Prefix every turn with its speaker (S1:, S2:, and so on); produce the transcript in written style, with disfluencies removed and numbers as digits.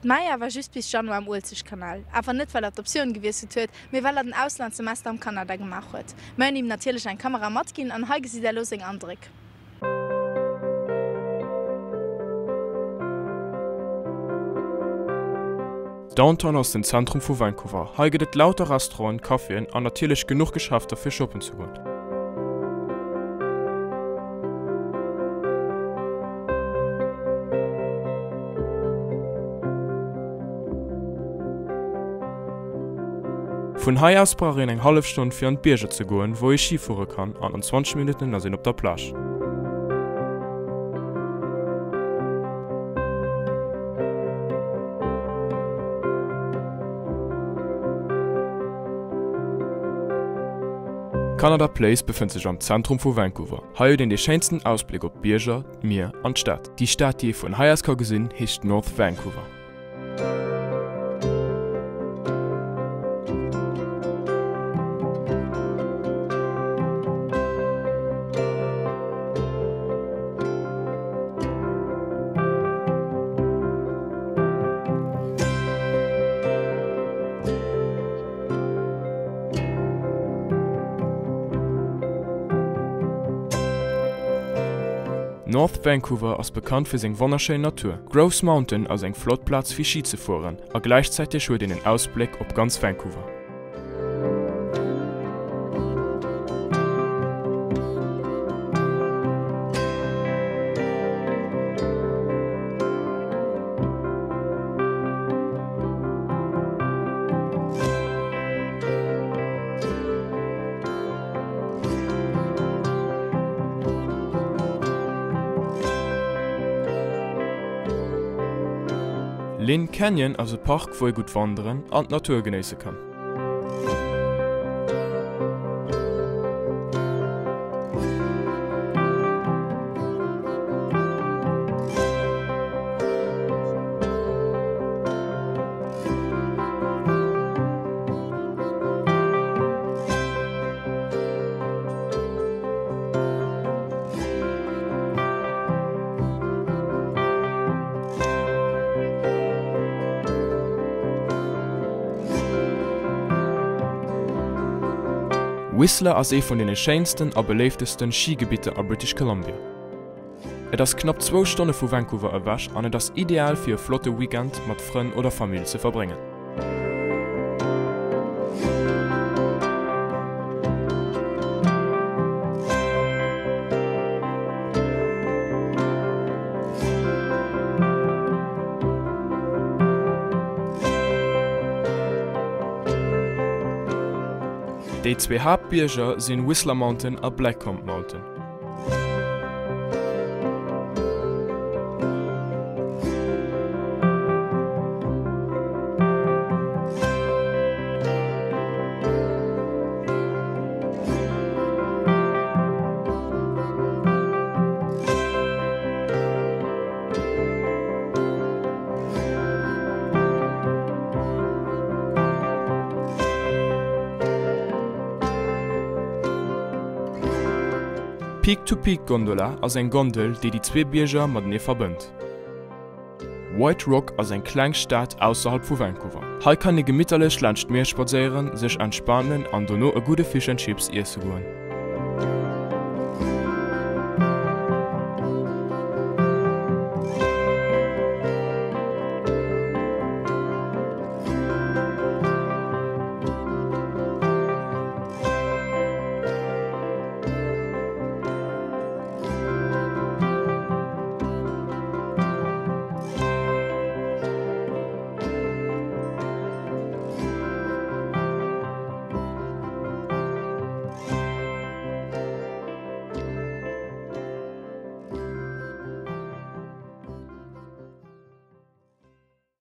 S1: D'Maya war just bis Januar am Uelzechtkanal, awer net well er d'Optioun gewiesselt huet, mee well er den Auslandssemester am Kanada gemaach huet. Mir hunn him natierlech eng Kamera matginn an hei gesitt der elo seng Andréck.
S2: Downtown ass den Zentrum vu Vancouver. Hei gëtt et lauter Restauranten, Caféen an natierlech genuch Geschäfter fir shoppen ze goen. Vun hei aus brauch een eng hallef Stonn fir an d'Bierger ze goen, wou ee Ski fuere kann an an 20 Minutten ass een op der Plage. Canada Place befënnt sech am Zentrum vu Vancouver. Hei huet een dee schéinsten Ausbléck op d'Bierger, d'Mier an d'Stad. Déi Stad déi ee vun hei aus ka gesinn heescht North Vancouver. North Vancouver ass bekannt fir seng wonnerschéin Natur. Grouse Mountain ass eng flott Plaz fir Ski ze fueren a gläichzäiteg huet een en Ausbléck op ganz Vancouver. Lynn Canyon ass e Park wou ee gutt wanderen an d'Natur genéisse kann. Whistler ass ee vun deene schéinsten a beléiftesten Schigebitter a British Columbia. Et ass knapp zwou Stonne vu Vancouver ewech an et ass ideal fir e flotte Weekend mat Frënn oder Famill ze verbréngen. Déi zwee Haaptbierger sinn Whistler Mountain a Blackcomb Mountain. D'Peak to Peak Gondola ass eng Gondel, déi déi zwee Bierger matenee verbënnt. White Rock ass eng kleng Stad ausserhalb vu Vancouver. Hei kann ee gemitterlech laanscht d'Mier spadséieren, sech entspanen an dono e gudde Fish and Chips iesse goen.